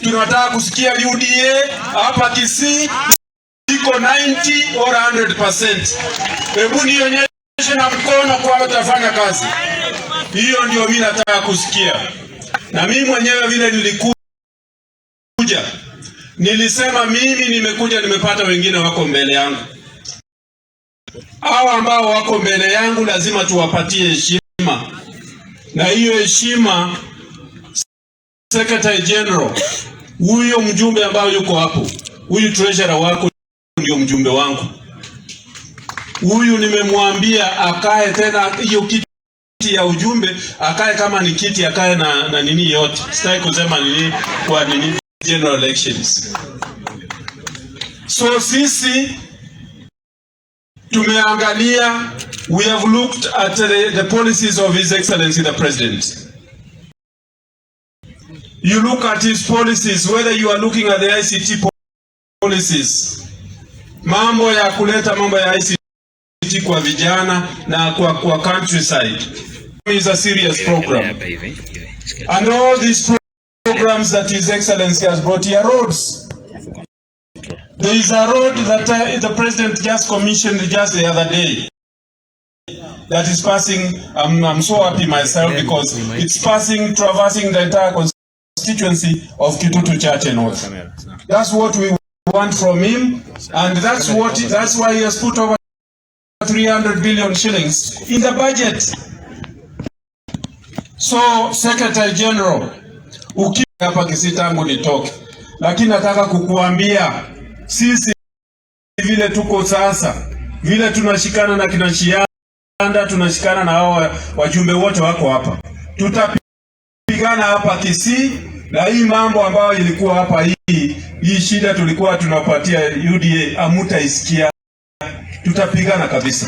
Tunataka kusikia UDA hapa Kisii iko 90 or 100%. Hebu nionyeshe na mkono kwamba tutafanya kazi hiyo. Ndio mimi nataka kusikia, na mimi mwenyewe vile nilikuja nilisema mimi nimekuja, nimepata wengine wako mbele yangu. Hawa ambao wako mbele yangu lazima tuwapatie heshima, na hiyo heshima, Secretary General, huyo mjumbe ambao yuko hapo, huyu treasurer wako ndio mjumbe wangu. Huyu nimemwambia akae tena hiyo kiti ya ujumbe, akae kama ni kiti, akae na nini yote. Sitaki kusema nini kwa nini general elections. So sisi tumeangalia, we have looked at the policies of His Excellency the President. You look at his policies, whether you are looking at the ICT policies, mambo ya kuleta mambo ya ICT kwa vijana na kwa countryside is a serious program. And all these programs that His Excellency has brought here, roads. There is a road that the President just commissioned just the other day that is passing. I'm so happy myself because it's passing, traversing the entire constituency of Kitutu Chache North. That's what we want from him, and that's why he has put over 300 billion shillings in the budget. So, Secretary General, ukiwa hapa Kisii tangu nitoke, lakini nataka kukuambia sisi vile tuko sasa, vile tunashikana na kina Shianda, tunashikana na hao wajumbe wote wako hapa, tutapigana hapa Kisii na hii mambo ambayo ilikuwa hapa, hii shida tulikuwa tunapatia UDA, hamutaisikia. Tutapigana kabisa.